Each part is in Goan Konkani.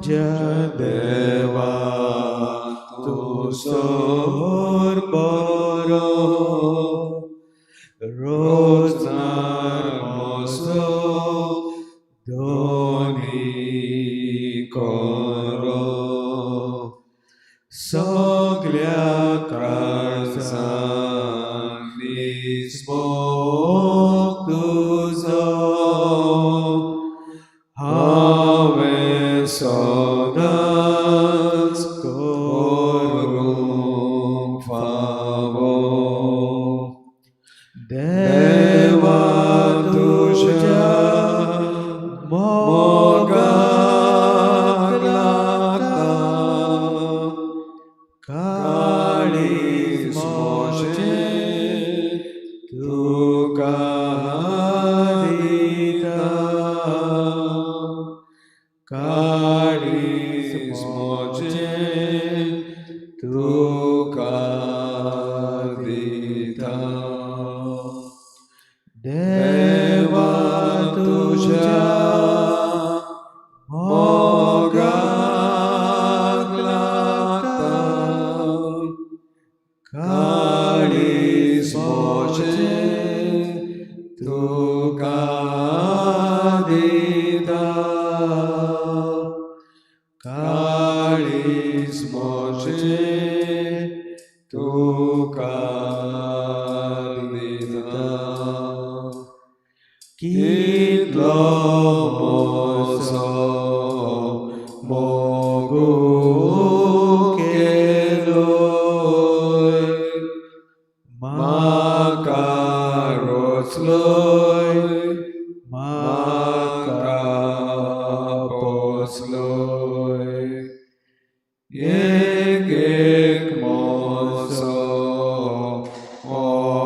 म्हज्या देवा तूं सोर बरो रोजनार म्हजो धनी करो सगल्या काळजान मोग तुजो हांवें सदांच करूंक फावो देवा तुज्या मोगाक लागता काळीज म्हजें तुका दिता काळीज म्हजें तुका दिता देवा तुज्या मोगाक लागता काळीज म्हजें तुका दिता काळीज म्हजें तुका दिता कितलो म्हजो मोगू केलोय म्हाका रोचलोय म्हाका पोसलोय एक एक म्हजो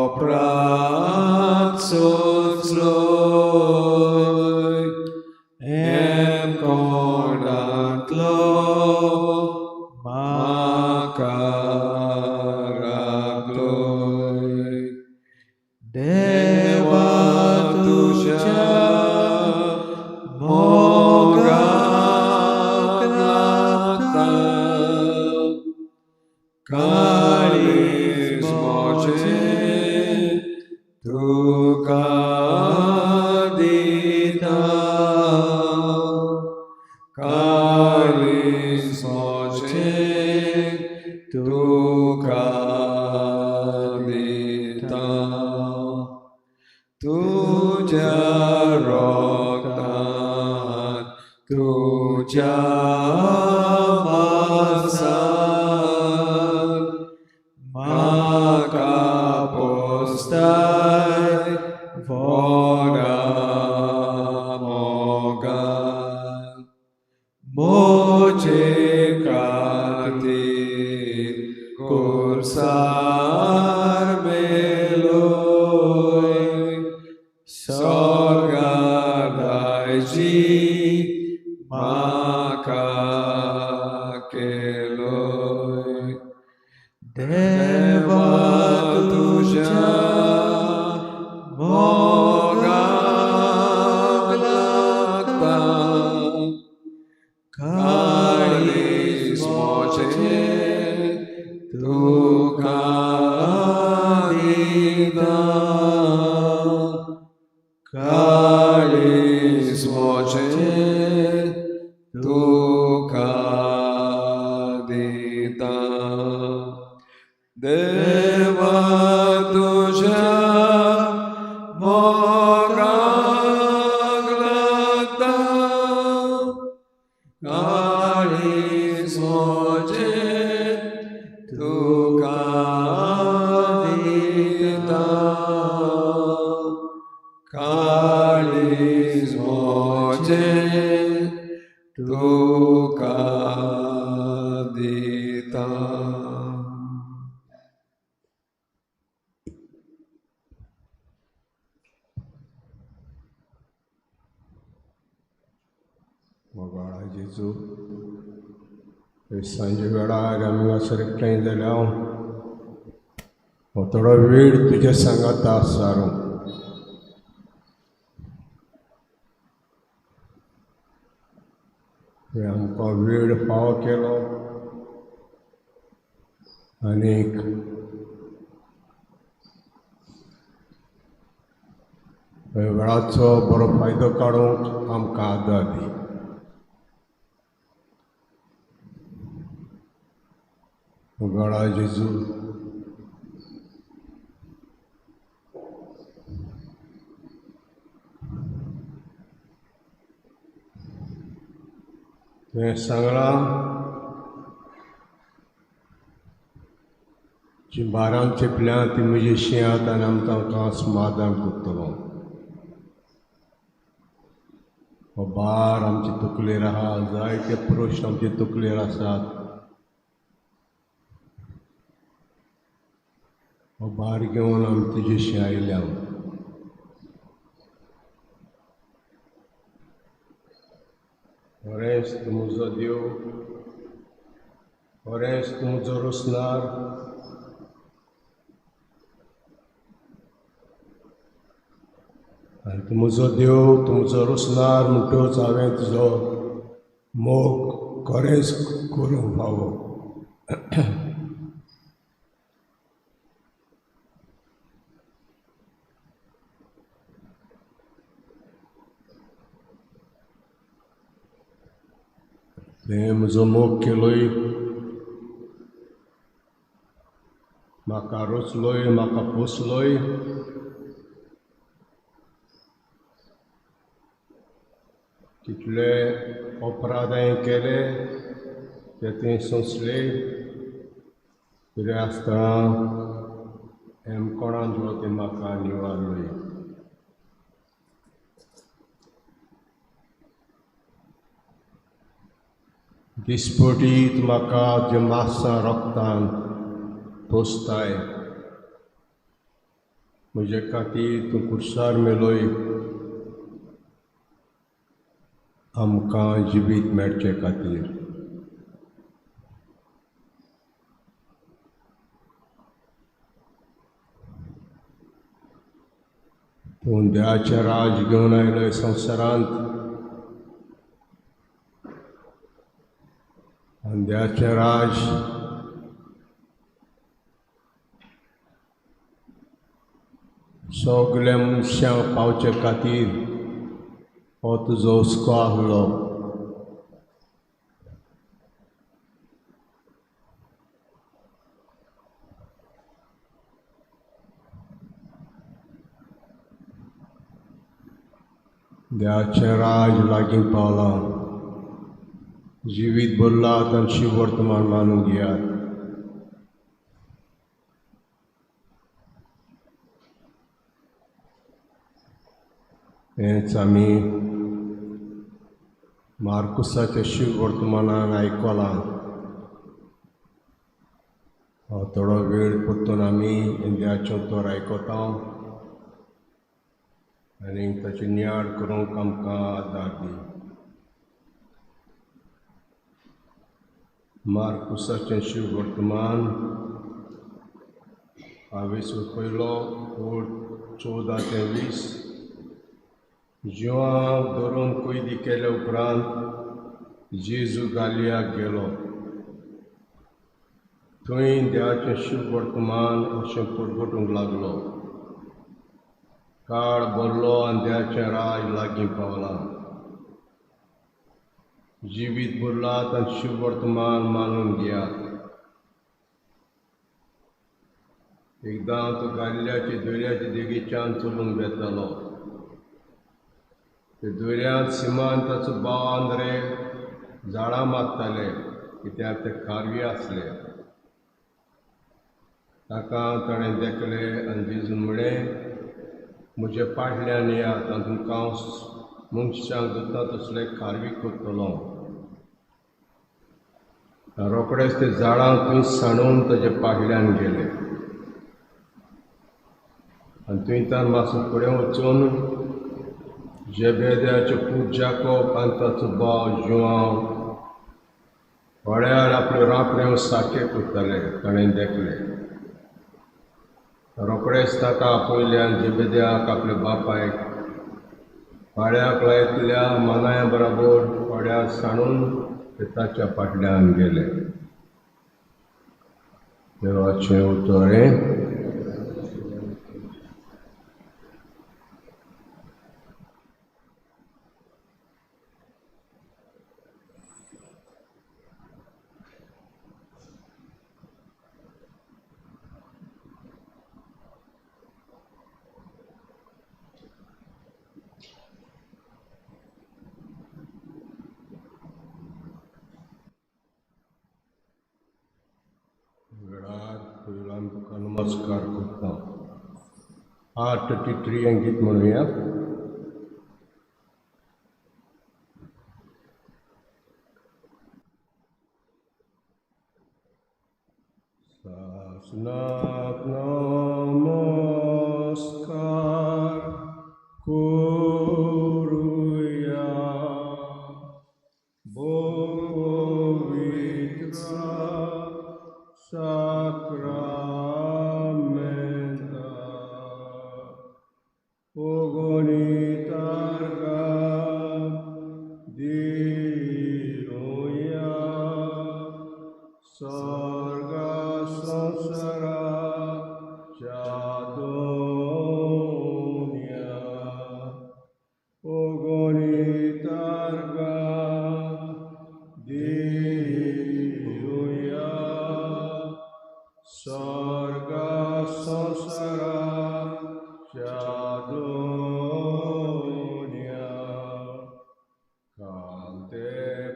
अपराध सोंसलोय कोणांतलो म्हाका राखलोय देवा तुज्या मोगाक लागता काळीज म्हजें तुका दिता काळीज म्हजें तुका दिता तुज्या रक्तान तुज्या मांसान म्हाका पोसताय व्हडा मोगान म्हजे खातीर खुर्सार मेलोय स्वर्गा दायजी म्हाका केलोय देवा तुज्या मोगाक लागता काळीज म्हजें तुका दिता काळीज म्हजें तुका दिता देवा तुज्या मोगाक लागता काळीज म्हजें तुका दिता काळीज म्हजें तुका दिता. मोगाळा जेजू, हे सांजे वेळार आमी हांगासर एकठांय जाल्या हो थोडो वेळ तुज्या सांगाता सारूं. तुवें आमकां वेळ फावो केलो आनीक वेळाचो बरो फायदो काडूंक आमकां आदार दी. गळा जेजू, तुवें सांगलां जी बारान चेपल्या ती म्हजी शिंयात आनी आमी तांकां समाधान करतलो. हो भार आमचे तकलेर आहा, जायते प्रश्न आमचे तकलेर आसात. हो भार घेवन आमी तुजेशी आयल्या. खरेंच तूं म्हजो देव, खरेंच तूं म्हजो रोसनार. आनी तूं म्हजो देव, तूं म्हजो रोसनार म्हणटच हांवें तुजो मोग खरेंच करूंक फावो. तुवें म्हजो मोग केलोय, म्हाका रोचलोय, म्हाका पोसलोय. कितले अपराध हांवें केले ते तुवें सोंसले. तरी आसतना हेमकोणांतलो तें म्हाका निवारलोय. दिसपटीत म्हाका जे मासां रोगतान पोसताय, म्हजे खातीर तूं कुर्सार मेलोय, आमकां जिवीत मेळचे खातीर. तूं देवाचें राज घेवन आयलोय संवसारांत आनी देवाचें राज सगल्या मनशांक पावचे खातीर हो तुजो हुस्को आहलो. देवाचें राज लागीं पावलां. जिवीत भरलात आनी शिवर्तमान मानून घेयात. हेंच आमी मार्कुसाच्या शिववर्तमानान आयकलां. थोडो वेळ परतून आमी देवाचें उतर आयकता आनी ताची नियाळ करूंक आमकां आदार दी. मार्कुसाचें शिववर्तमान आवेसो पयलो ओड 14 ते 20. जिवाक धरून कैदी केले उपरांत जेजू गालियाक गेलो. थंय देवाचें शिववर्तमान अशें परगटूंक लागलो. काळ भरलो आनी देवाचें राज लागीं पावलां. जिवीत भरलात आनी शिववर्तमान मानून घेयात. एकदां तो गालियाचे दर्याचे देगेच्यान चलूंक वेतालो. ते दर्यांत सिमान ताचो भाव आंद्रे झाडां मारताले, कित्याक ते खारवी आसले. ताका ताणें देखले आनी जेजून म्हळें, म्हजे पाटल्यान येयात आनी तुमकां हांव मनशांक धरता तसले खारवी करतलो. रोखडेच ते झाडां थंय सांडून ताजे पाटल्यान गेले आनी थंयच्यान मातसो फुडें वचून जेबेद्याचे पूत जाकोब आनी ताचो भाव जुआंव व्हड्यार आपल्यो रांपण्यो सारके करताले ताणें देखले. रोखडेच ताका आपयले आनी जेबेद्याक आपल्या बापायक वाड्याक लायतल्या मानाया बराबर वाड्यार सांडून ते ताच्या फाटल्यान गेले. देवाचें उतर हें. नमस्कार करता. 833 हें गीत म्हणुया. सासनाक नमस्कार करुया, पवित्र साक्रामेंता, ओगणितार्गा दिवया, स्वर्गा संसाराच्या दोन्या, ओगणितार्गा दिवया, स्वर्गा संसाराच्या दोन्या, कांतेपणा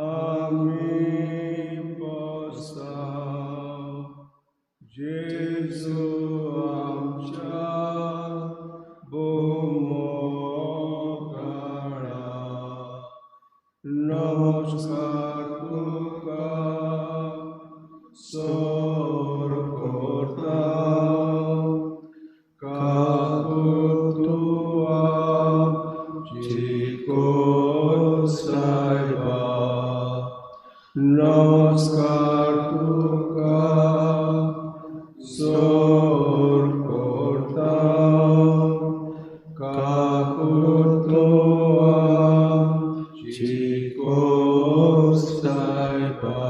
आमी बसाव, जेजू आमच्या भोवमोगाळा, नमस्कार तुका सोर करता, काकूट तूं आमची कोर सायबा, नमस्कार तुका सोर करता, काकूट तूं आमची कोर सायबा.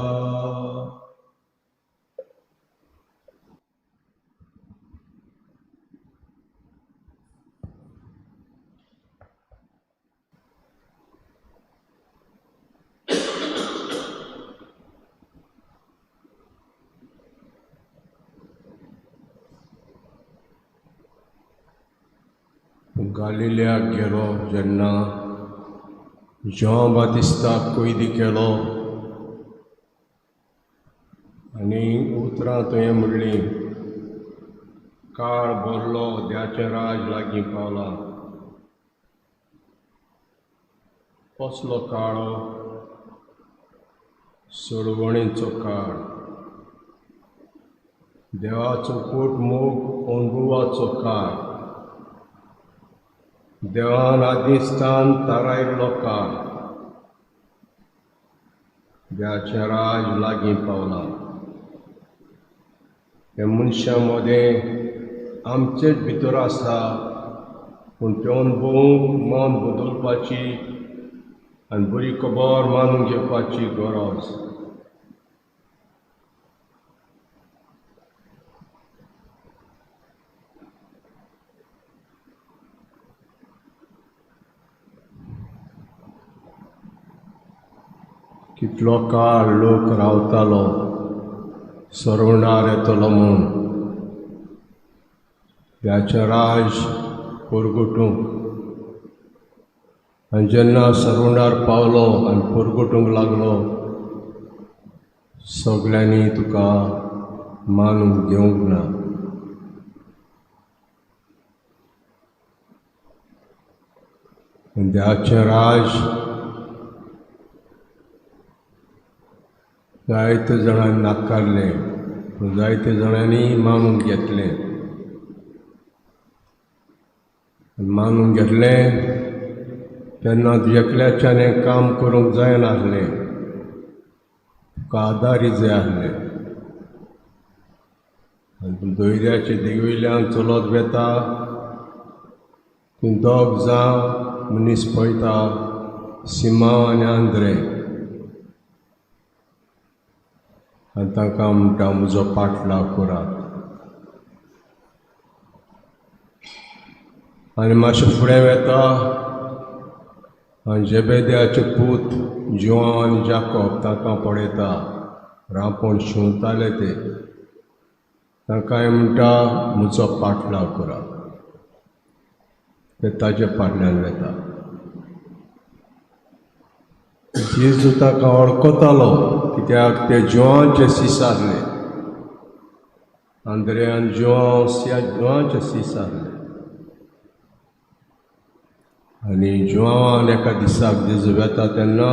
गालिलियाक गेलो जेन्ना ज्यांव बातिस्ताक कोयदी केलो आनी उतरां तुवें म्हणलीं, काळ भरलो, देवाचें राज लागीं पावलां. कसलो काळो? सोडवणेचो काळ, देवाचो पोट मोग अनुभवाचो काळ, देवान आदिस्थान थारायल्लो काळ, देवाचें राज लागीं पावलां. हे मनशां मदें आमचेच भितर आसा, पूण ते अनुभवूंक मन बदलपाची आनी बरी खबर मानून घेवपाची गरज. कितलो काळ लोक रावतालो सरवणार येतलो म्हूण, देवाचें राज परगटूंक. आनी जेन्ना सरवणार पावलो आनी परगटूंक लागलो, सगळ्यांनी तुका मानून घेवंक ना. देवाचें राज जायते जाणांनी नाकारलें, पूण जायते जाणांनी मानून घेतलें. मानून घेतलें तेन्ना एकल्याच्यान हें काम करूंक जायनासलें, तुका आदारी जाय आसलें. आनी तूं दर्याचे देगवयल्यान चलत वेता, तूं दोग जावं मनीस पळयता, सिमांव आनी आंद्रे आनी तांकां म्हणटा म्हजो पाटलाव करात. आनी मातशें फुडें वेता आनी जेबेद्याचे पूत जुआंव आनी जाकोब तांकां पळयता, रांपण शिंवताले ते. तांकांय म्हणटा म्हजो पाटलाव करात. ते ताजे फाटल्यान वेता. जेजू ताका वळखतालो कित्याक ते जुआंचे शीस आसले. आंद्रे आनी जुआंव जुआंचे शीस आसले. आनी जुआंवान एका दिसाक जेजू वेता तेन्ना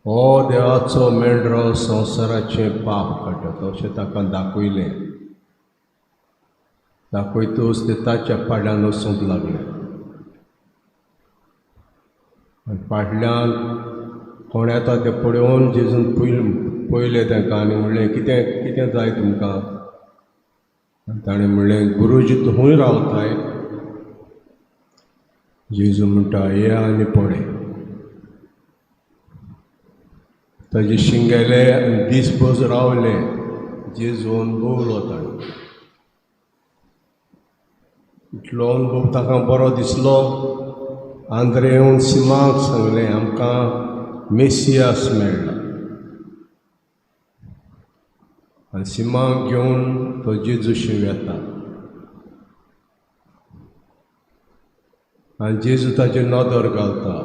हो देवाचो मेंढरो संवसाराचें पाप काडटा अशें ताका दाखयलें. दाखयतूच ते ताच्या फाटल्यान वचूंक लागले. आनी फाटल्यान कोण येता तें पळोवन जेजून पयलें तांकां आनी म्हणलें कितें कितें जाय तुमकां? आनी ताणें म्हणलें गुरुजी तूं खंय रावताय? जेजू म्हणटा ये आनी पळय. ताजे शिंगेले आनी दीसभर रावले. जेजू अनुभवलो ताणें. इतलो अनुभव ताका बरो दिसलो. आंद्रे येवन सिमांक सांगलें आमकां मेसियास मेळ्ळा. आनी सिमांक घेवन तो जेजूशी वेता आनी जेजू ताचेर नदर घालता.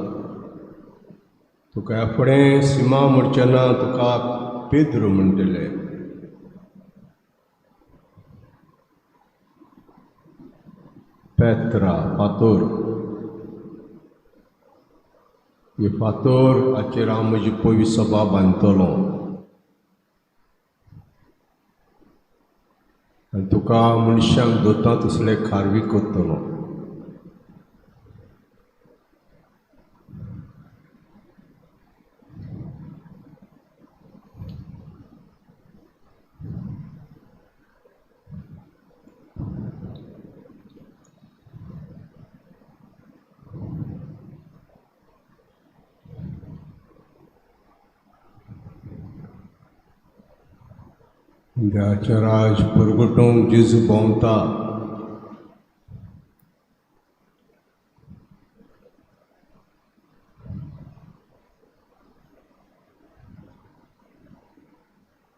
तुका ह्या फुडें सिमा म्हणचें ना, तुका पेद्रू म्हणटले. पेत्रा फातोर, ही फातोर हाचेर हांव म्हजी पयली सभा बांदतलो आनी तुका मनशांक दोता तसले खारवी करतलो. देवाचें राज परगटूंक जेजू भोंवता.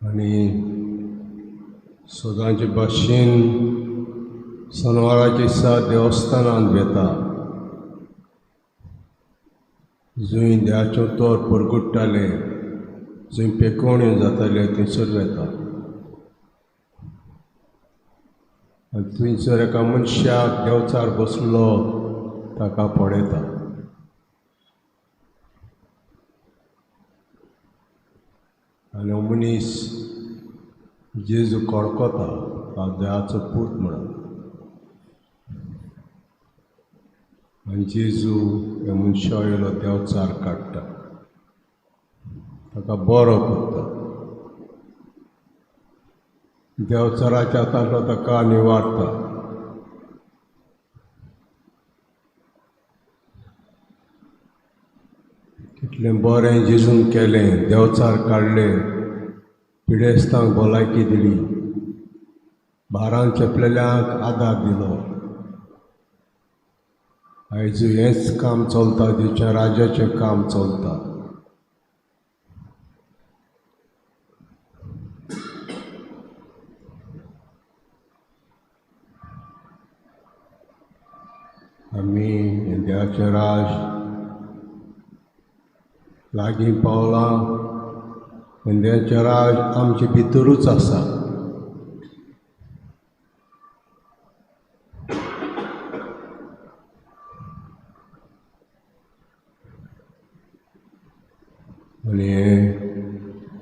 आनी सदांचे भाशेन सनवाराच्या दिसा देवस्थानांत वेता जंय देवाचें उतर परगट्टालें, जंय पेकोवण्यो जाताल्यो थंयसर वेता. आनी थंयसर एका मनशाक देवचार बसलो ताका पळयता. आनी हो मनीस जेजू कळकता हा देवाचो पूत म्हणून. आनी जेजू ह्या मनशा वयलो देवचार काडटा, ताका बरो करता. देवचाराच्या हातांतलो ताका निवारता. कितलें बरें जेजून केलें, देवचार काडले, पिडेस्तांक भलायकी दिली, भारान चेपलेल्यांक आदार दिलो. आयज हेंच काम चलता, देवाच्या राज्याचें काम चलता. आमी देवाचें राज लागीं पावलां आनी देवाचें राज आमचे भितरूच आसा. आनी हें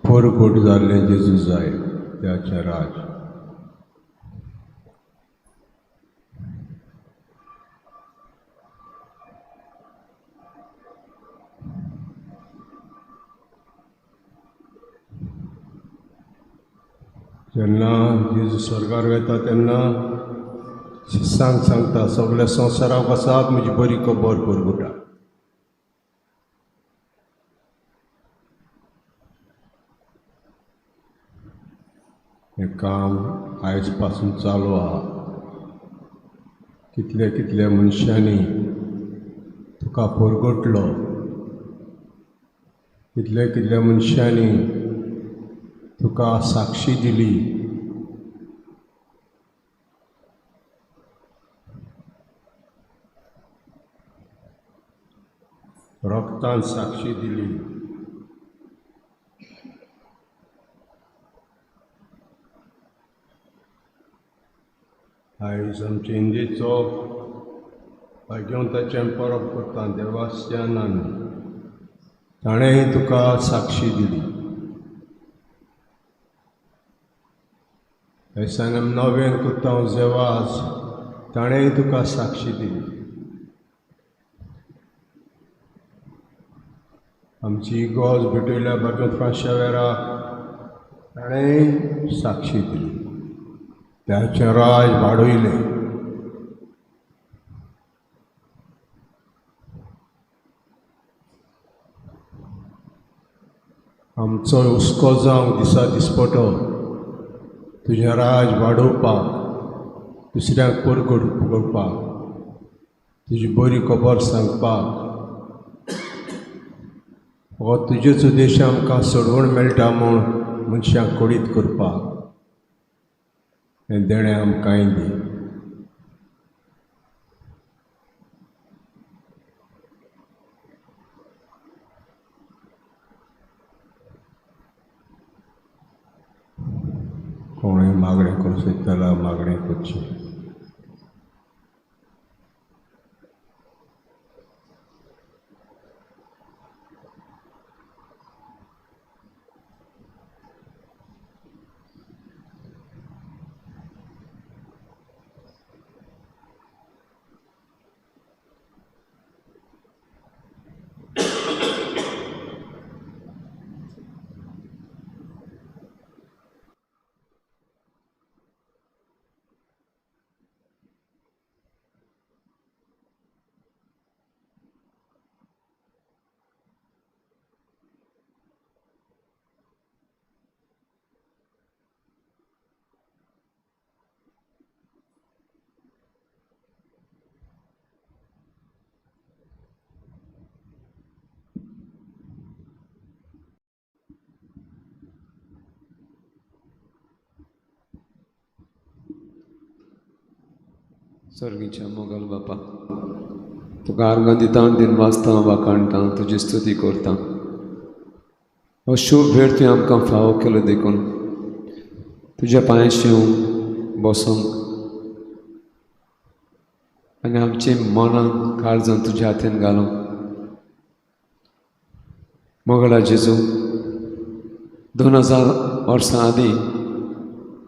परगट जाल्लें जेजू जाय देवाचें राज. जेन्ना जेजू स्वर्गार वता तेन्ना शिसांक सांगता सगळ्या संवसाराक वचात म्हजी बरी खबर परगटा. हें काम आयज पासून चालू आहा. कितले कितले मनशांनी तुका परगटलो, कितले कितले मनशांनी तुका साक्षी दिली. रक्तान साक्षी दिली. आयज आमचे इंदीचो भाग्यवंताचें परब करता देवास्यानान, ताणेंय तुका साक्षी दिली. आयसान आमी नवें करता जेवाज, ताणेंय तुका साक्षी दिली. आमची इगोर्ज भेटयल्या भाग्यवंत फ्रांसिस शावेराक, ताणेंय साक्षी दिली. त्याचें राज वाडयलें. आमचो हुस्को जावंक दिसा दिसपटो तुजें राज वाडोवपाक, दुसऱ्यांक परगट करपाक, तुजी बरी खबर सांगपाक, हो तुजेच उद्देश आमकां सोडवण मेळटा म्हूण मनशांक कोडीत करपाक हें देणें आमकांय दी. कोणूय मागणें करूंक सोदता जाल्यार मागणें करचें. सर्गीच्या मोगल बापा, तुका आर्गां दिता, दिन वाचता, वाखाणटा, तुजी स्तुती करता. हो शुभ भेट तुवें आमकां फावो केलो देखून तुज्या पांयाशी येवंक बसोंक आनी आमची मनां काळजां तुज्या हातीन घालूंक. मोगला जेजू, 2000 वर्सां आदीं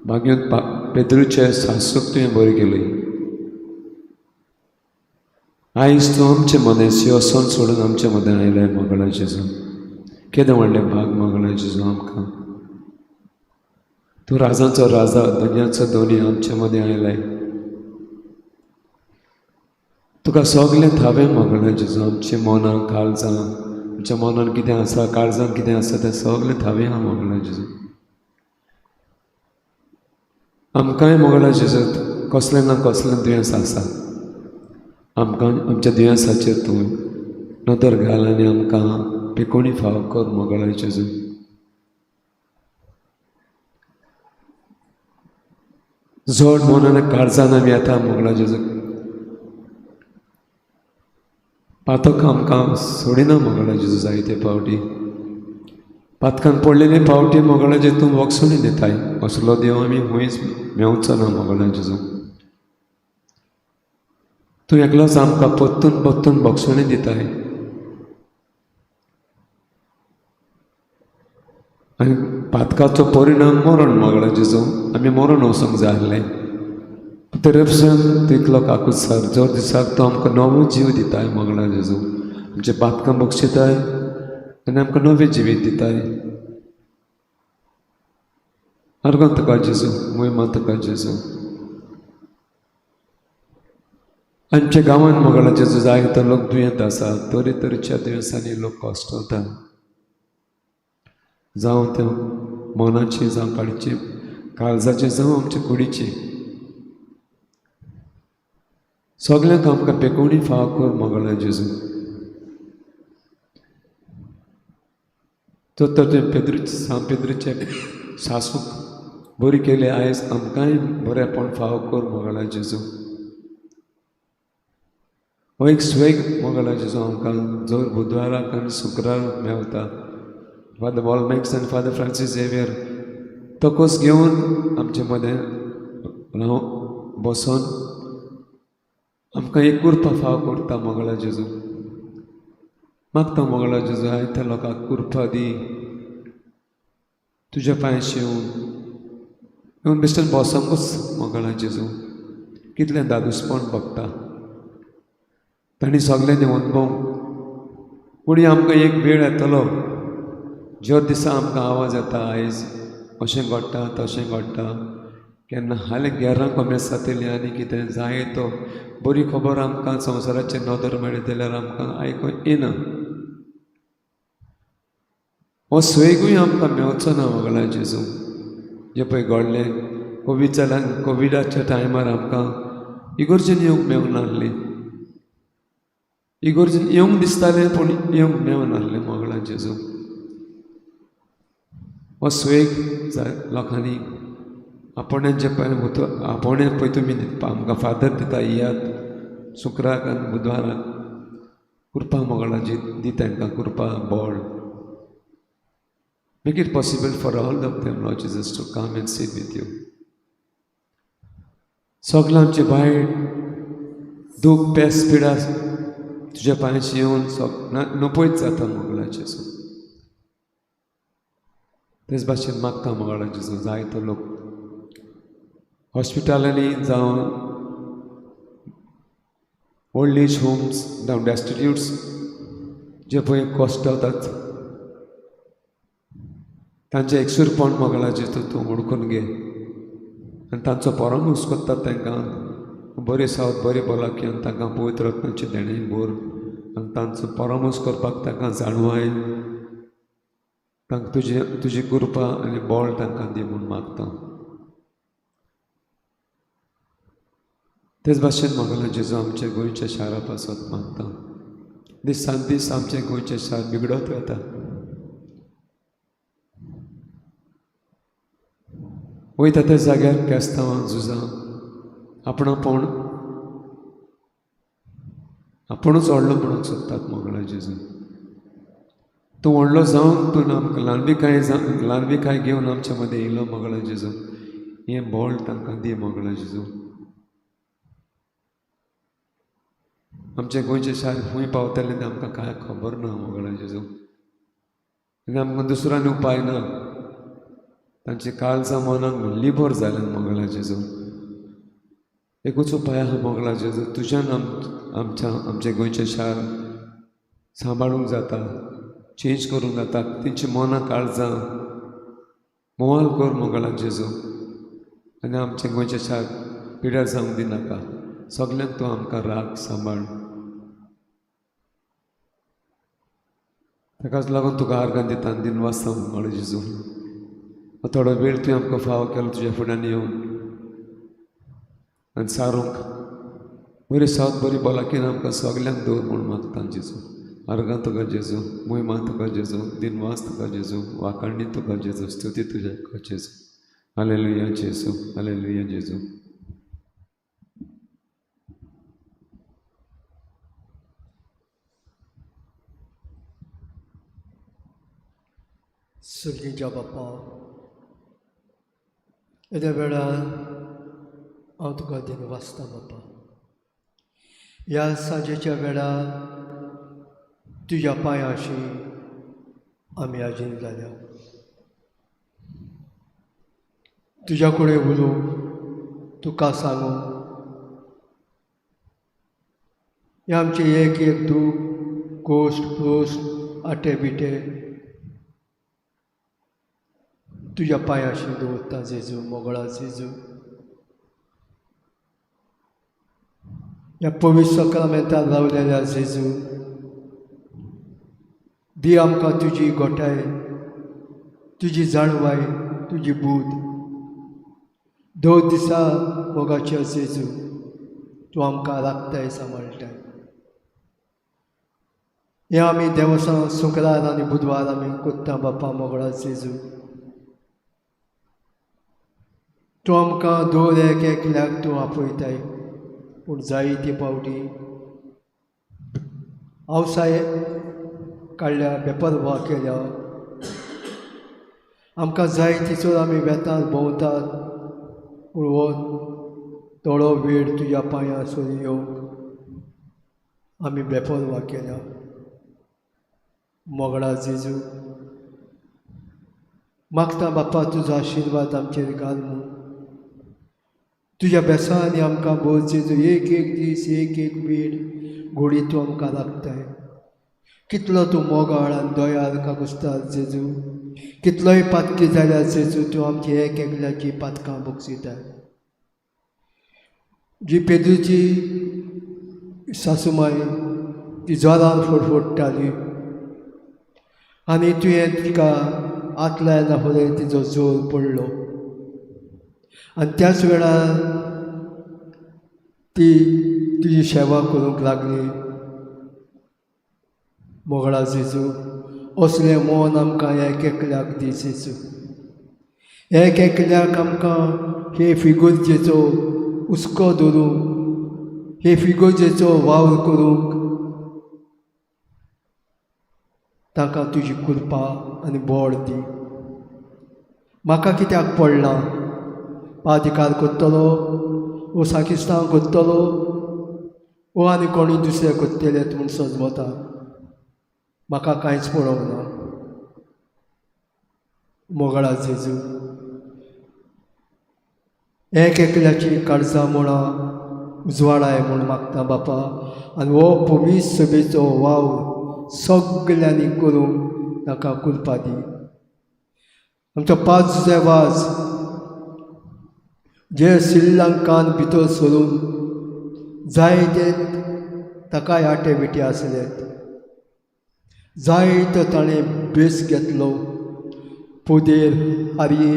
भाग्योत पेद्रूचे सासूक तुवें बरी केली. आयज तूं आमचे मदें सिंहासन सोडून आमचे मदें आयलें मोगला जेजू. केदें व्हडलें भाग मोगला जेजू आमकां. तूं राजांचो राजा, धनयाचो धनी आमचे मदें आयलें. तुका सगलें थावें मोगला जेजू. आमच्या मनां काळजां, आमच्या मनान कितें आसा, काळजान कितें आसा तें सगलें थावें आहा मोगला जेजू. आमकांय मोगला जेजू कसलें ना कसलें दुयेंस आसा. आमकां आमच्या दुयेंसाचेर तूं नदर घाल आनी आमकां पिकोणी फाव कर मोगला जेजू. जोड मनान काळजान आमी येता मोगला जेजू. पातक आमकां सोडिना मोगला जेजू. जायते पावटी पातकान पडलेले पावटी मोगला जेजू तूं वक्सुणी दिताय. असलो देव आमी खंयच मेवचो ना मोगला जेजू. तूं एकलोच आमकां परतून परतून बक्षणी दिताय आनी पातकाचो परिणाम मरण मोगला जेजू. आमी मरण वचूंक जाय आसलें, तरी पसून तितलो काकूत सर जोर दिसाक तो आमकां नवो जीव दिताय मोगला जेजू. आमचे पातकां बक्षिताय आनी आमकां नवें जिवीत दिताय. आर्गां तुका जेजू, मोहिमा तुका जेजू. आमच्या गांवांत मोगला जेजू जायतो लोक दुयेंत आसा, तरेतरेच्या दुयेंसांनी लोक कश्टवता. जावं ते मनाची, जावं काळची काळजाचें जावं आमचे कुडीचें सगल्यांक आमकां पेकोवणी फाव कर मोगळा जेजू. तर तुवें पेद्रू सांत पेद्रूचे सासूक बरी केली आयज आमकांय बरेंपण फाव कर मोगळा जेजू. हो एक स्वेग मोगळा जेजू आमकां जर बुधवाराक आनी शुक्राराक मेवता. फादर वॉलमॅक्स आनी फादर फ्रांसीस झेवियर तकोस घेवन आमचे मदें राव बसोन आमकां एक कुर्पा फाव करता मोगळा जेजू. मागता मोगळा जेजू आयज त्या लोकांक कुर्पा दी तुज्या पांयशी येवन येवन बेश्टेन बसोंकूच मोगळा जेजू. कितलें दादूसपण बघता तांणी सगल्यांनी अनुभव. फुडें आमकां एक वेळ येतलो ज्यो दिसा आमकां आवाज येता आयज अशें घडटा तशें घडटा केन्ना हालीं गेरां कोमेस जातलीं आनी कितें जाय तो बरी खबर आमकां संवसाराचेर नदर मेळ्ळी जाल्यार आमकां आयकूंक येना. हो स्वेगूय आमकां मेवचो ना मोगळा जेजू. जें पळय घडलें कोवीड जाल्यार कोविडाच्या टायमार आमकां इगोर्जेन येवंक मेवनासलें. इगोर्जेन येवंक दिसतालें पूण येवंक मेवनासलें मोगळा जेजू. हो स्वेग लोकांनी आपोवण्याचे जें पळय आपोवणें पळय तुमी आमकां फादर दिता येयात शुक्राक आनी बुधवाराक कुर्पा मोगळाची दी तांकां कुर्पा बळ. Make it possible for all of them, Lord Jesus, to come and sit with you. सगळें आमचें वायट दूख पेस पिडा तुज्या पांयशी येवन नपयत जाता मोगळाचें. तेच भाशेन मागता मोगळाचें जायतो लोक हॉस्पिटलांनी जावं ओल्ड एज होम्स जावं डेस्टिट्यूट्स जे पळय कश्ट तांचें एकसूरपण मोगळाचें तूं हुडकून घे आनी तांचो परामर्श करता तांकां बरी सावत बरी भलायकी आनी तांकां पवित्र आत्म्याचें देणें भर आनी तांचो परामर्श करपाक तांकां जाणवाय तांकां तुजी तुजी कृपा आनी बळ तांकां दी म्हूण मागता. तेच भाशेन मोगला जेजू आमच्या गोंयच्या शारा पासत मागता. दिसान दीस आमचें गोंयचें शार बिगडत वता. वयता त्या जाग्यार केस्तांवां झुजां आपणापण आपुणूच व्हडलो म्हणूंक सोदतात मोगला जेजू. तूं व्हडलो जावन तूं आमकां ल्हानविकाय ल्हानविकाय घेवन आमच्या मदें येयलो मोगला जेजू. हें बळ तांकां दी मोगला जेजू. आमचें गोंयचें शार खंय पावतलें तें आमकां कांय खबर ना मोगळा जेजू. आनी आमकां दुसरो आनी उपाय ना. तांचे काळजां मनाक लिबर जालें मोगळा जेजू. एकूच उपाय आहा मोगळा जेजू तुज्यान आमच्या आमचें गोंयचें शार सांबाळूंक जाता, चेंज करूंक जाता. तेंची मनां काळजां मोवाल कर मोगळा जेजू. आनी आमचें गोंयचें शार पिड्यार जावंक दिनाका. सगल्यांक तूं आमकां राख सांबाळ. ताकाच लागून तुका आर्गां दिता आनी दिनवासता मोगळा जेजू. थोडो वेळ तुवें आमकां फावो केलो तुज्या फुड्यान येवन आनी सारूंक बरी सावत बरी भलायकेन आमकां सगल्यांक दवर म्हूण मागता जेजू. आर्गां तुका जेजू, मोहिमा तुका जेजू, दिनवास तुका जेजू, वाखाणणी तुका जेजू, स्तुती तुज्या जेजू. हालेलुया जेजू, हालेलुया जेजू. सर्गीच्या बाप्पा, येद्या वेळार हांव तुका दिनवासता बाप्पा. ह्या सांजेच्या वेळार तुज्या पांयाशी आमी आजीन जाल्या. तुज्या कडेन उलोवंक, तुका सांगूंक, हें आमचें एक एक दूख, कोश्ट पोस्ट, आटे बिटे तुज्या पांयाशी दवरता जेजू, मोगळा जेजू. ह्या पवित्र सक्रामेंतान रावलेल्या जेजू, दी आमकां तुजी गोठाय, तुजी जाणवाय, तुजी बूद. दोन दिसा मोगाच्या जेजू तूं आमकां राखताय सांबाळटाय. हें आमी देवसां शुक्रार आनी बुधवार आमी कोत्ता बापा मोगळा जेजू. तूं आमकां दर एक एकल्याक तूं आपयताय, पूण जायते फावटी आवसाय काडल्या, बेपरवा केल्या. आमकां जाय तिचो आमी वेतात भोंवतात, पूण हो थोडो वेळ तुज्या पांयां सरी येवंक आमी बेपरवा केल्या. मोगळा जेजू, मागता बापा तुजो आशिर्वाद आमचेर घाल म्हूण. तुज्या बेसांनी आमकां भोव जेजू, एक एक दीस एक एक वेळ घोडी तूं आमकां राखताय. कितलो तूं मोगाळ आनी दयाळ काकुस्तार जेजू, कितलोय पातकी जाल्यार जेजू तूं आमची एक एकल्याची पातकां बक्षिताय. जी पेदूची सासुमाय ती जोरान फडफडटाली आनी तुवें तिका हात लायना फुडें तिजो जोर पडलो आनी त्याच वेळार ती तुजी सेवा करूंक लागली. मोगळा जेजू, असलें मन आमकां एक एकल्याक दी जेजू. एक एकल्याक आमकां हे फिगुर्जेचो हुस्को धरूंक, हे फिगुर्जेचो वावर करूंक तांकां तुजी कृपा आनी बळ दी. म्हाका कित्याक पडलां पादिकार करतलो वो साकिस्तांव करतलो वो आनी कोणी दुसरे करतले म्हूण सजमता, म्हाका कांयच पळोवंक ना. मोगळा जेजू, एक एकल्याची काळजां मुळां उजवाडाय म्हूण मागता बापा, आनी हो पवित्र सभेचो वावर सगल्यांनी करूंक ताका कृपा दी. आमचो पांच वाज जे श्रीलंकान भितर सरून जायते ताकाय आटे विटे आसले, जायतो ताणें बेस घेतलो, पोदेर हारये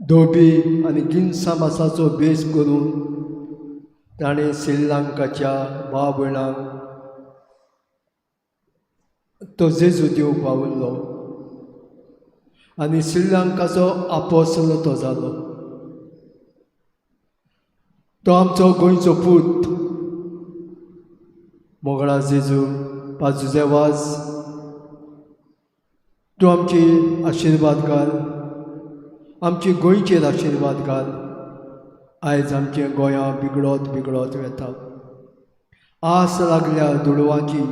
धोबी आनी गिन्सां मासाचो बेस करून ताणें श्रीलंकाच्या भाव भयणांक तो जेजू दिवंक पाविल्लो आनी श्रीलंकाचो आपोसल तो जालो. तो आमचो गोंयचो पूत. मोगळा जेजू, पाजुजे वाज, तूं आमची आशिर्वाद घाल, आमची गोंयचेर आशिर्वाद घाल. आयज आमचें गोंया बिगडत बिगडत वेता, आस लागल्या दुडवांची,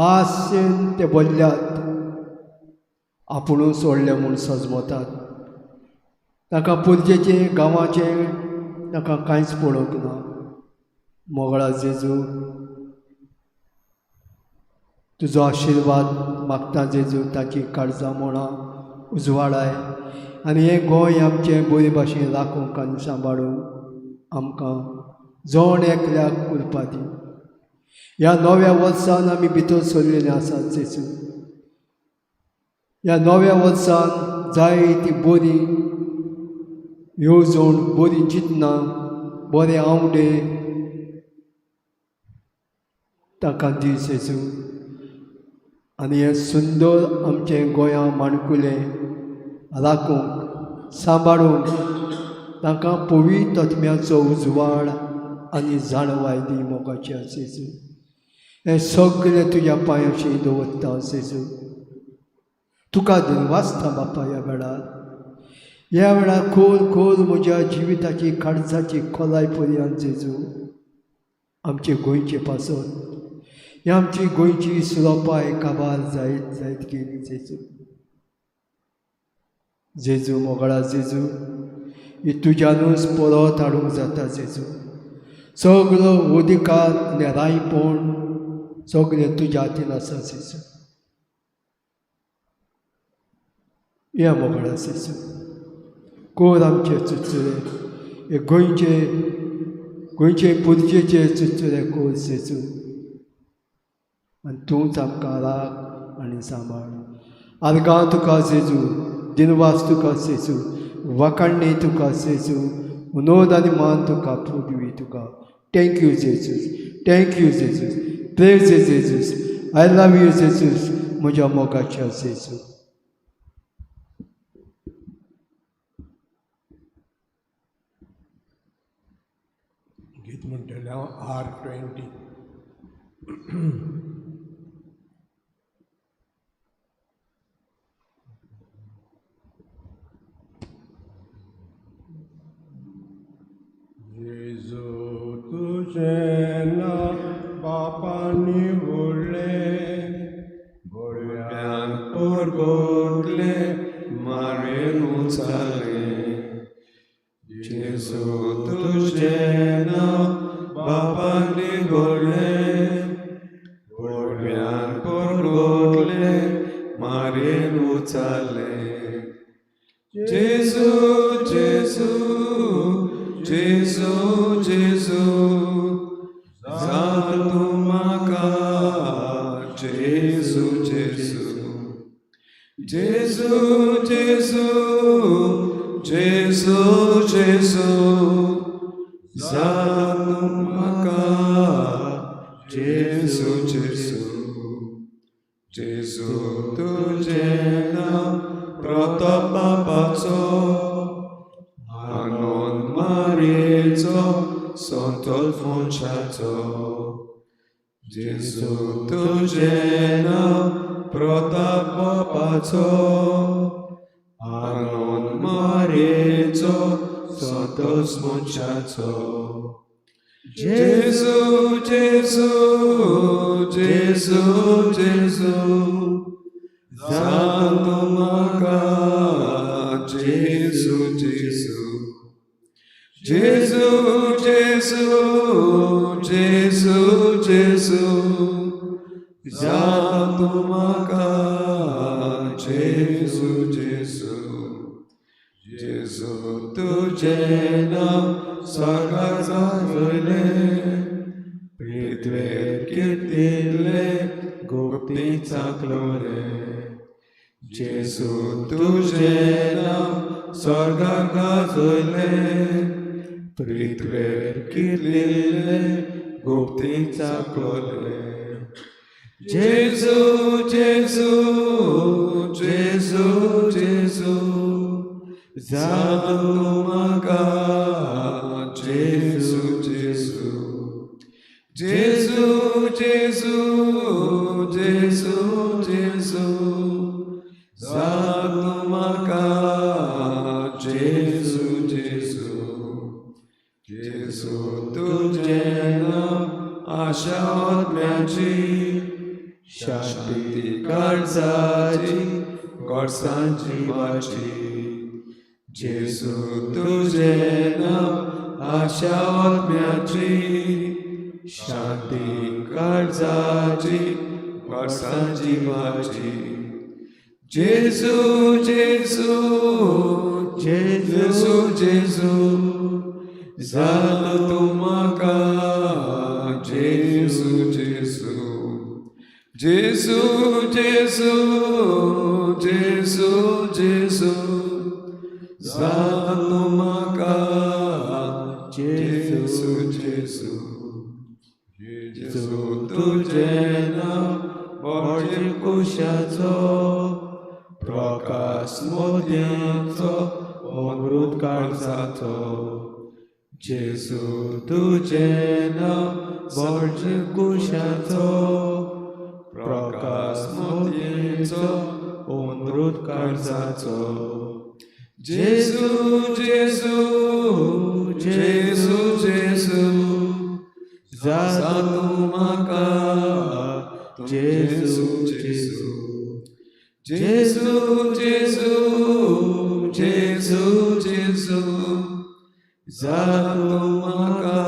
आसेन ते बदल्यात, आपुणूच सोडले म्हूण सजमतात. ताका पुरजेचें गांवाचें ताका कांयच पळोवंक ना. मोगळा जेजू, तुजो आशिर्वाद मागता जेजू, ताची काळजां मुळां उजवाडाय आनी हें गोंय आमचें बरे भाशेन राखूंक आनी सांबाळूंक आमकां जण एकल्याक कृपा दी. ह्या नव्या वर्सान आमी भितर सरलेले आसात जेजू. ह्या नव्या वर्सान जायती बरी येवजण, बरी चिंतनां, बरे आंवडे ताका दी जेजू. आनी हें सुंदर आमचें गोंया माणकुलें राखूंक सांबाळूंक तांकां पवित्र आत्म्याचो उजवाड आनी जाणवाय दी मोगाची जेजू. हें सगळें तुज्या पांयाशी दवरता जेजू. तुका दिनवासता बापा. ह्या वेळार, ह्या वेळार खोल खोल म्हज्या जिविताची काळजाची खोलाय पर्यंत जेजू आमचे गोंयचे पासत ही आमची गोंयची सुरोपाय काबार जायत जायत गेली जेजू. जेजू मोगळा जेजू, ही तुज्यानूच परत हाडूंक जाता जेजू. सगलो अधिकार आनी रायपण सगळें तुज्या हातीन आसा जेजू. या मोगळा जेजू, कोर आमचे चुचुरे, हे गोंयचे गोंयचे पुरजेचे चुचुरे कोर जेजू, आनी तूंच आमकां राख आनी सांबाळ. आर्गां तुका जेजू, दिनवास तुका जेजू. वाखाणणी तुका जेजू, उनोद आनी मान तुका, पदवी तुका. Thank you Jesus, thank you Jesus, praise Jesus, I love you Jesus, म्हज्या मोगाच्या जेजू. गीत म्हणटलें हांव R 20. जेजू तुजें नांव बापांनी व्हडलें, बळयान परगटलें, मारयेन उचारलें. जेजू तुजें नांव बापांनी घडलें, व्हडव्यान परगटलें, मारयेन उचारलें. जेजू जेजू जेजू जेजू जातूं तूं म्हाका, जेजू जेजू जेजू जेजू जेजू जेजू जातूं तूं म्हाका, जेजू जेजू. जेजू तुजें नांव प्रताप बापाचो, आनंद मारयेचो, संतोष मनशाचो. जेजू तुजें नांव प्रताप बापाचो, आनंद मारयेचो, संतोष मनशाचो. जेजू जेजू जेजू जेजू जातूं तूं म्हाका, जेजू जेजू जेजू जेजू जेजू जेजू जातूं तूं म्हाका, जेजू जेजू. जेजू तुजें नांव स्वर्गार गाजयलें, पृथ्वेर किर्तिल्लें, गुप्तीं चाखलोलें. जेजू तुजें नांव स्वर्गार गाजयलें, पृथ्वेर किर्तिल्लें, गुप्तीं चाखलोलें. जेजू जेजू जेजू जेजू जातूं तूं म्हाका, जेजू जेजू जेजू जेजू जेजू जेजू जातूं तूं म्हाका, जेजू जेजू. जेजू तुजें नांव आशा आत्म्याची, शांती काळजाची, गोडसाण जिवाची. जेजू तुजें नांव आशा आत्म्याची, शांती काळजाची, गोडसाण जिवाची. जेजू जेजू जेजू जेजू जातूं तूं म्हाका, जेजू जेजू जेजू जेजू जेजू जेजू जातूं तूं म्हाका, जेजू जेजू. जेजू तुजें नांव बळजे कुशाचो, प्रकाश मोतयांचो, अमृत काळजाचो. जेजू तुजें नांव बळजे कुशाचो, प्रकाश मोतयांचो, अमृत काळजाचो. जेजू जेजू जेजू जेजू जातूं तूं म्हाका, जेजू जेजू जेजू जेजू जेजू जेजू जातूं तूं म्हाका,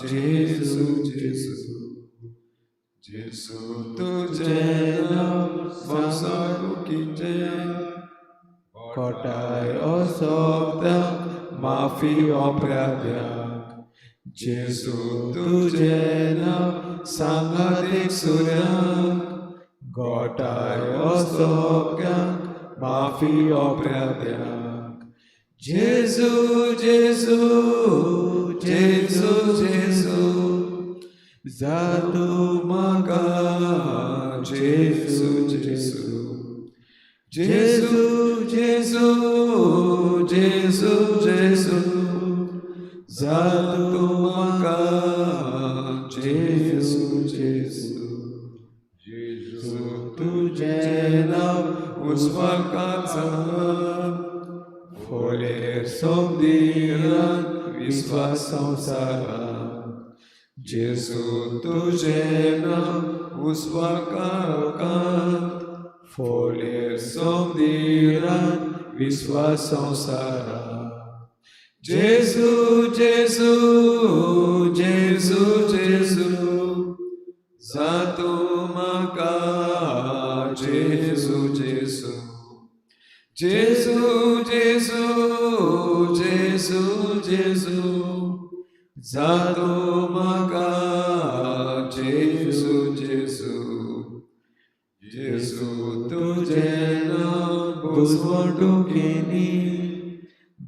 जेजू जेजू. जेजू तुजें नांव संवसारुकीचें, कोटाय असोगत्यांक, माफी अपराध्यांक. जेजू तुजें नांव सांगातीक सुऱ्यांक, गोटाय असोगत्यांक, माफी अपराध्यांक. जेजू जेजू जेजू जेजू जा तूं म्हाका जेजू जेजू जेजू जेजू जेजू जेजू जा तूं म्हाका जेजू जेजू जेजू तुजें नांव उजवाकाचा फोलेर सोमदिरान विस्वास संवसारान जेजू तुजें नांव उजवाकांत फोलेर सोमदिरान विस्वास संवसारान जेजू जेजू जेजू जेजू जा तूं म्हाका जेजू जेजू जेजू जेजू जेजू जेजू जा तूं म्हाका जेजू जेजू जेजू तुजें नांव बुजवणुकेनी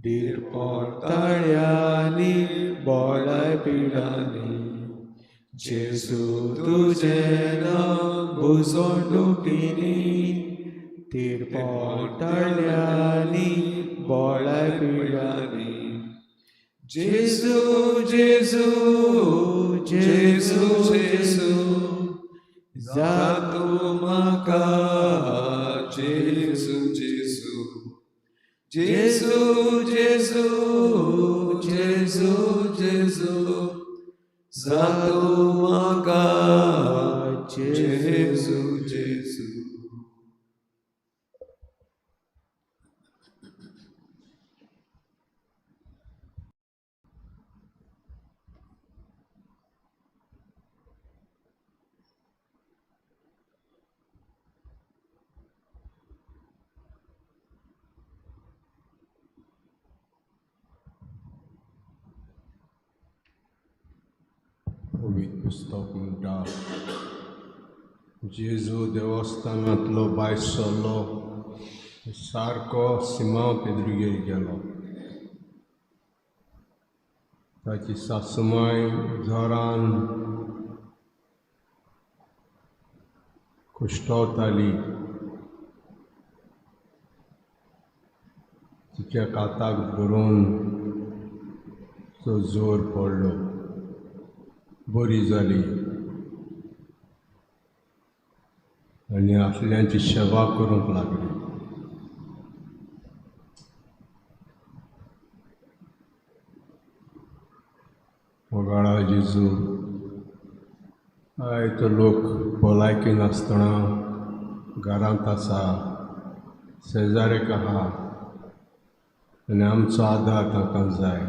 दिरपोटाळ्यांनी बोळाय पिडांनी जेजू तुजें नांव बुजवणुकेनी तिरपोटाळ्यांनी बोळाय पिडांनी जेजू जेजू जेजू जेजू जा तूं म्हाका जेजू जेजू जेजू जेजू जेजू जेजू जा तूं म्हाका जेजू जेजू. पवित्र पुस्तक म्हणटा, जेजू देवस्थानांतलो भायर सरलो, सारको सिमांव पेद्रुगेर गेलो. ताची सासुमाय जोरान कुश्टवताली. तिच्या काताक धरून तो जोर पडलो, बरी जाली आनी आपल्यांची सेवा करूंक लागली. मोगाळा जेजू, आयतो लोक भलायकी नासतना घरांत आसा, शेजाऱ्याक आहा आनी आमचो आदार तांकां जाय.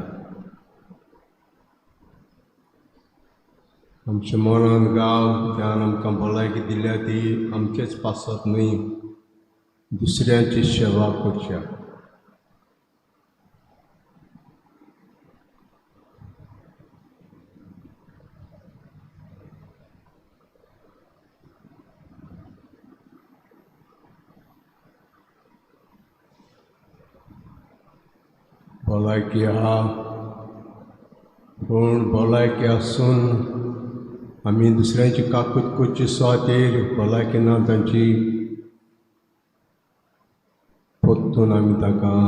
आमच्या मनान गांव ध्यान आमकां भलायकी दिल्या ती आमचेच पासत न्हय, दुसऱ्यांची सेवा करच्या. भलायकी आहा पूण भलायकी आसून आमी दुसऱ्यांची काकूत करची सुवातेर भलायकी ना तांची परतून आमी तांकां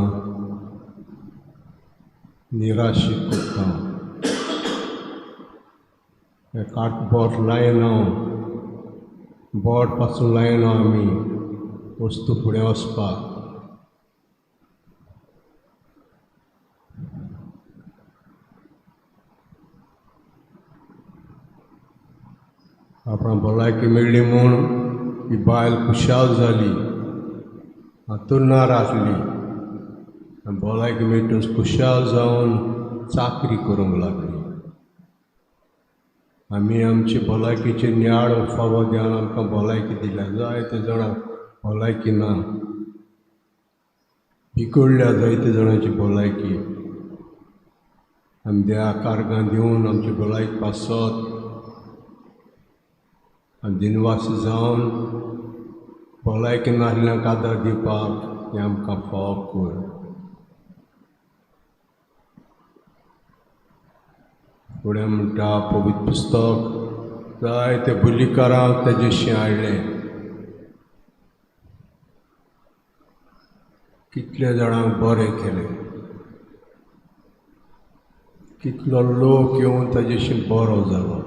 निराशी करता. काट बोट लायना, बोट पासून लायना आमी वस्तू फुडें वचपाक. आपणाक भलायकी मेळ्ळी म्हूण ही बायल खुशाल जाली, हातुरणार आसली आनी भलायकी मेळटूच खुशाल जावन चाकरी करूंक लागली. आमी आमची भलायकीचे नियाळ फावो ध्यान आमकां भलायकी दिल्या. जायते जाणांक भलायकी ना, बिगडल्या जायते जाणांची भलायकी. आमी देवा कारगां दिवन आमची भलायकी पासत आनी दिनवासी जावन भलायकी नासल्यांक आदार दिवपाक हें आमकां फावो कर. फुडें म्हणटा पवित्र पुस्तक जायते बोलीकारांक तेजेशी हाडलें. कितल्या जाणांक बरें केलें, कितलो लोक येवन ताजेशी बरो जालो.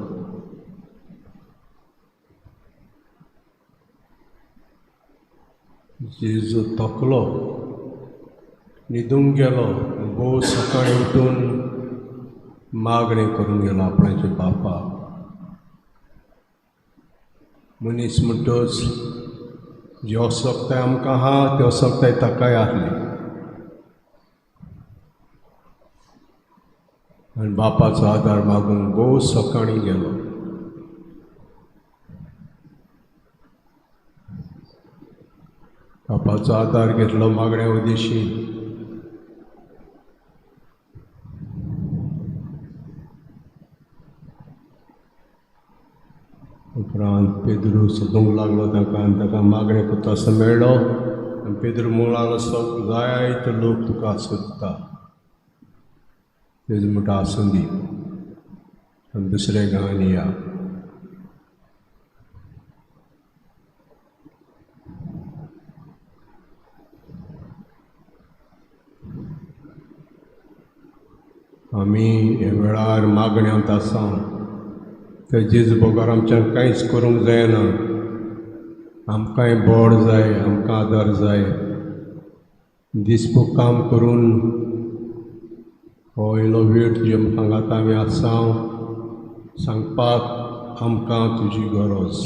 जेजू थकलो, न्हिदूंक गेलो. भोव सकाळीं उठून मागणें करूंक गेलो आपणाच्या बापाक. मनीस म्हणटच जी असक्ताय आमकां आहा ती असक्ताय ताकाय आहली. आनी बापाचो आदार मागूंक भोव सकाळीं गेलो. बापाचो आदार घेतलो मागण्या उदेशी. उपरांत पेद्रू सोदूंक लागलो ताका आनी ताका मागणें करता असो मेळ्ळो. आनी पेद्रू म्हणूंक लागलो, सग जायते लोक तुका सोदता. तेज म्हणटा, आसूं दी, आनी दुसऱ्या गांवांनी या. आमी ह्या वेळार मागण्यांत आसा. ते जेजू बगर आमच्यान कांयच करूंक जायना. आमकांय बोड जाय, आमकां आदार जाय. दिसभर काम करून हो इल्लो वेळ तुजे सांगाता आमी आसा सांगपाक आमकां तुजी गरज.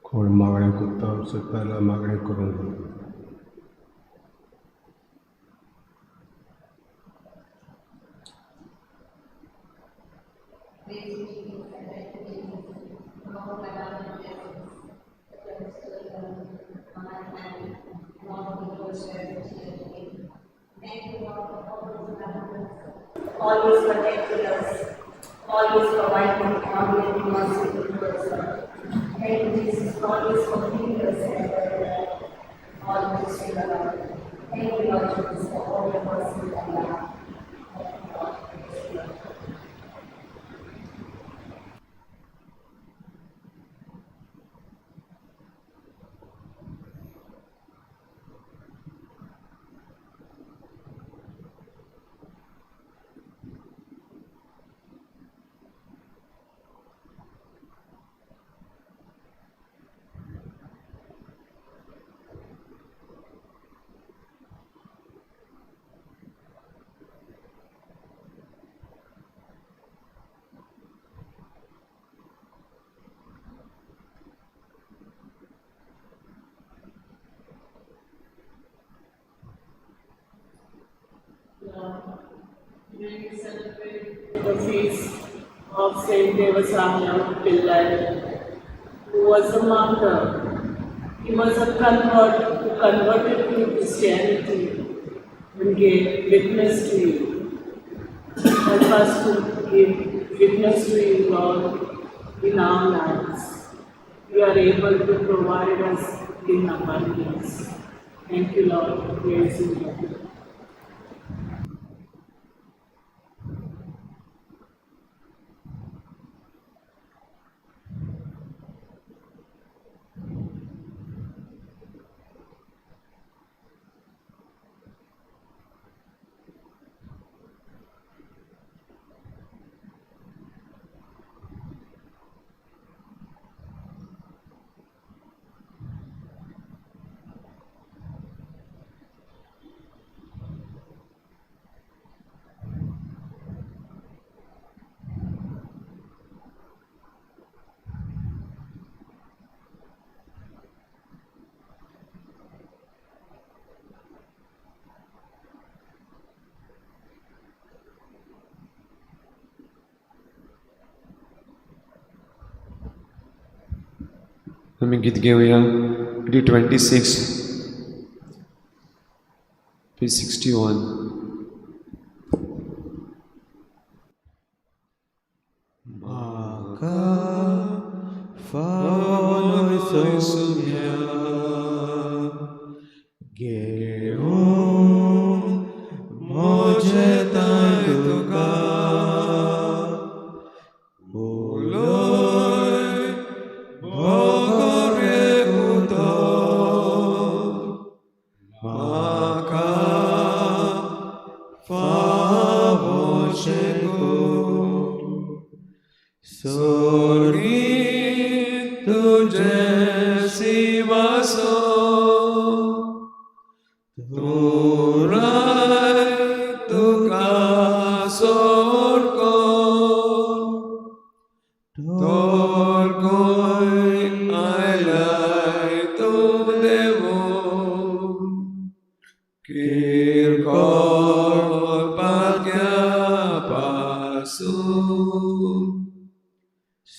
कोण मागणें करता सोदता जाल्यार मागणें करूंक जाय. Always protected us, always providing always mercy to us. Thank you, Jesus, always for giving us and all this to the Lord. Thank you, Lord Jesus, for all your mercy and love. Thank you, Lord. Today we celebrate the feast of Saint Devasahayam Pillai, who was a martyr. He was a convert who converted to Christianity and gave witness to you. Help us to give witness to you, Lord, in our lives. You are able to provide us in abundance. Thank you, Lord. Praise you, Lord. आमी गीत घेवया D 26 P 61. म्हाका फावो न्हय सोम्या. तुझे सिंहासन तुराय तुका सोडको तोर कोय आयलाय तूं देवो किरकोळ पात्या पासून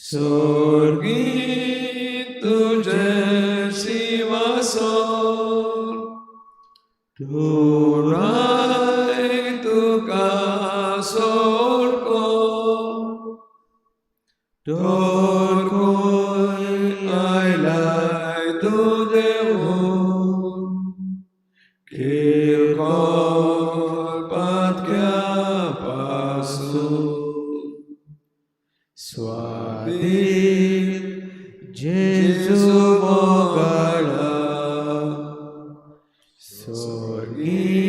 सोर्गी तुझे सिंहासन तुराय तुका सोडको तोर कोय आयलाय तूं देवो किरकोळ पातक्या पासून स्वादीक जेजू मोगाळा सोर्गीच्या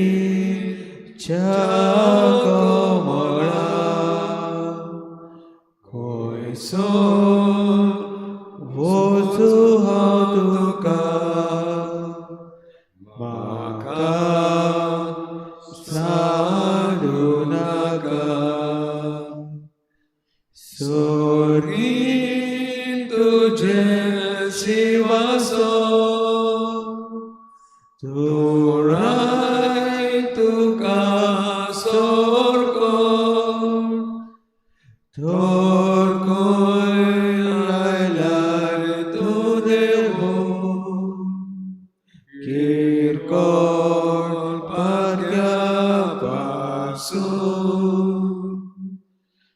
कोमळा खंयसो वचूं हांव तुका म्हाका साडूं नाका सोर्गी तुझे सिंहासन तुराय तुका सोडको तोर कोय आयलाय तूं देवो किरकोळ पात्या पासून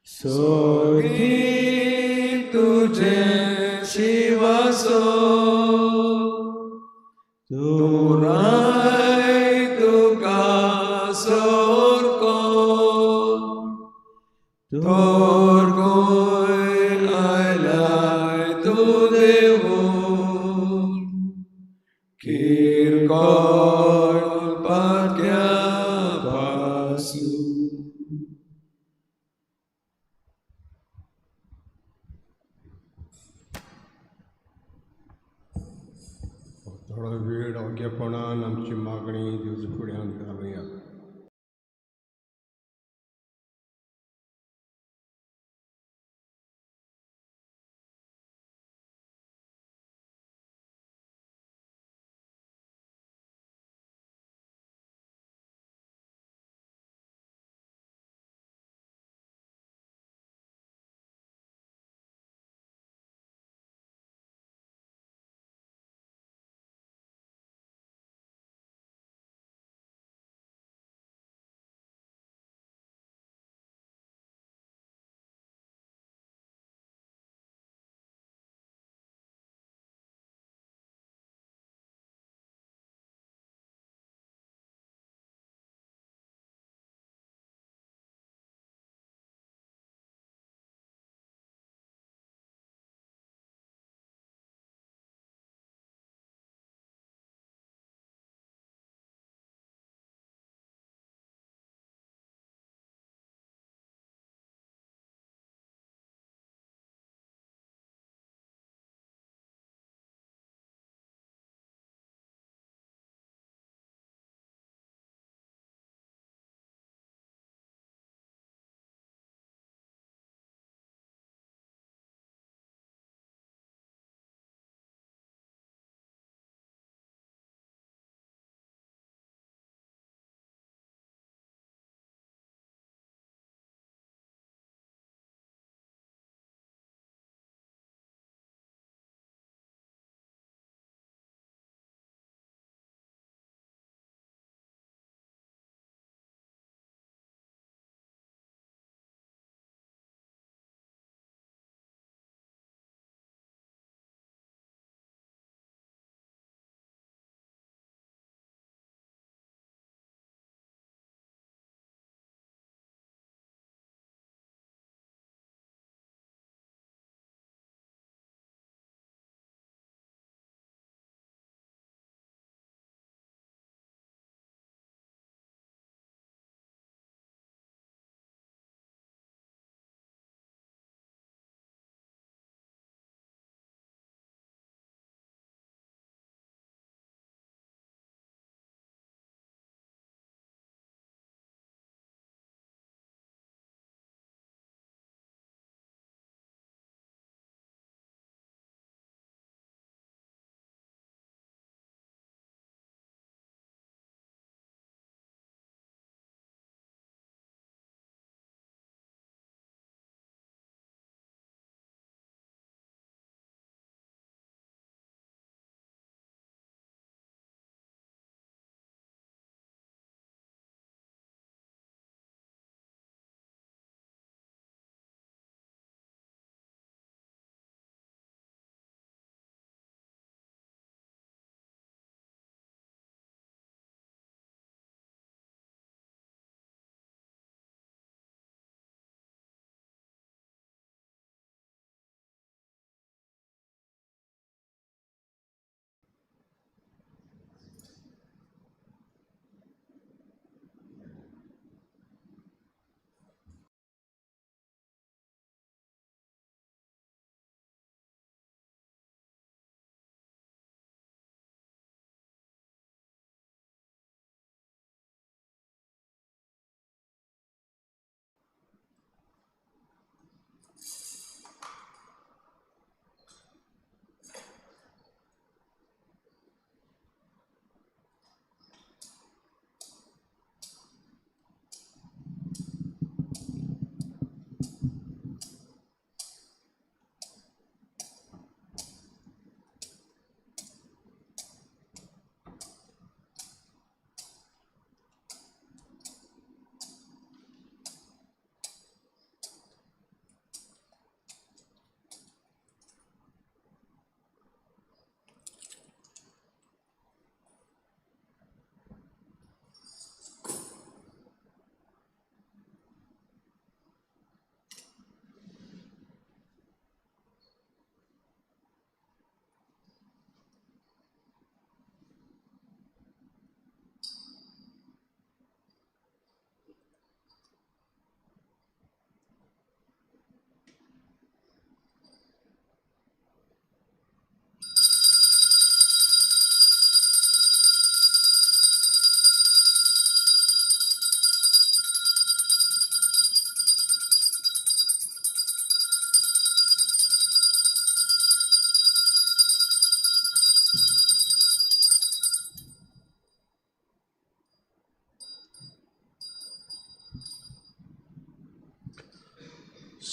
सोर्गी तुझे सिंहासन तुराय तुका सोडको तोर कोय आयलाय तूं देवो किरकोळ पात्या पासून. थोडो वेळ ओगेपणान आमची मागणी दिवज फुड्यान घालुया.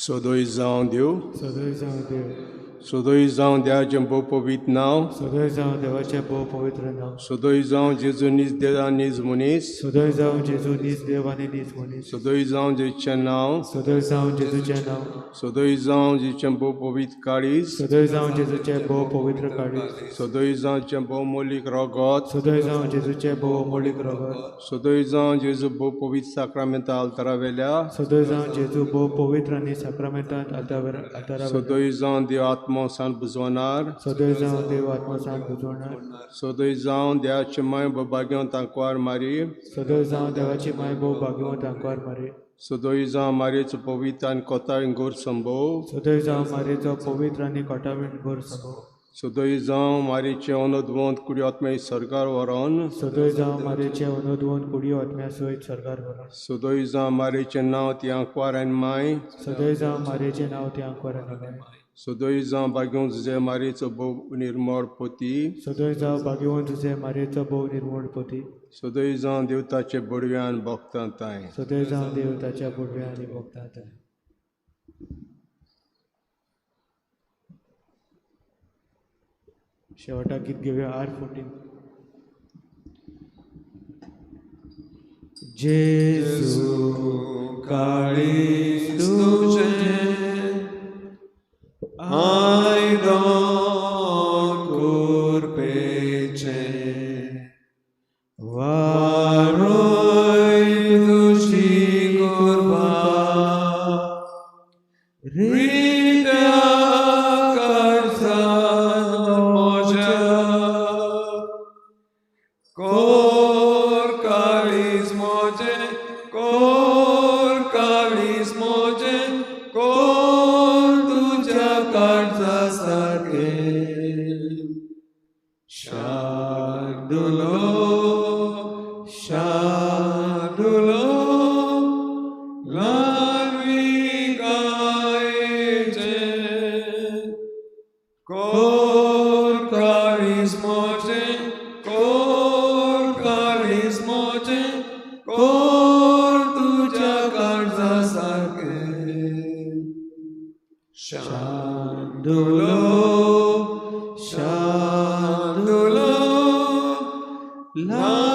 सदोय जावं देव, सदोय जावं देव, सदोय जावं देवाचें भोव पवित्र नांव, सदोय जावं देवाचें भोव पवित्र नांव, सदोय जावं जेजू नीज देव आनी नीज मनीस, सदोय जावं जेजू नीज देव आनी नीज मनीस, सदोय जावं जेजूचें नांव, सदोय जावं जेजूचें नांव, सदोय जावं जेजूचें भोव पवित्र काळीज, सदोय जावं जेजूचें भोव पवित्र काळीज, सदोय जावं भोव मोलीक रगत, सदोय जावं जेजूचें भोव मोलीक रगत, सदोय जावं जेजू भोव पवित्र साक्रामेंता आल्तारा वेल्या, सदोय जावं जेजू भोव पवित्र आनी साक्रामेंतांत आल्तारा, सदोय जावं देव आत्मो सान बुजवणार, सदोय जावं देव आत्मो सान बुजवणार, सदोय जावं देवाची माय भोव भाग्यवंत आंकवार मारी, सदोय जावं देवाची माय भोव भाग्यवंत आंकवार मारी, सदोय जावं मारयेचो पवित्र आनी कोताळीन गोर संभव, सदोय जावं मारयेचो पवित्र आनी कोटावीण गोर संभव, सदोय जावं मारयेचे अनोदवंत कुडी आत्म्या सरकार व्हरोन, सदोय जावं मारयेचे अनोदवंत कुडी आत्म्या सयत सरकार व्हरोन, सदोय जावं मारयेचें नांव ती आंकवार आनी माय, सदोय जावं मारयेचें नांव ती आंकवार आनी माय, सदोय जावं भाग्यवंत जुझे मारयेचो भोव निर्मळ पोती, सदोय जावं भाग्यवंत जुझे मारयेचो भोव निर्मळ पोती, सदोय जावं देवताचे बडव्यान भोगता ताय, सदोय जावं देवताच्या बुडव्या आनी भोगता ताय. शेवटाक गीत घेवया R14. जेजू काळीज तुजें आयदन कुरपेचें वारोय तुजी कुर्बा रित्या काळजान म्हज्या कोर काळीज म्हजें कोर काळीज म्हजें कोर तुज्या काळजा सारकें शार्दुलो शार्दुलो ल्हानविकायेचें कोर काळीज म्हजें कोर काळीज म्हजें कोर तुज्या काळजा सारकें शार्दुलो शार्दुलो ल्हानविकायेचें.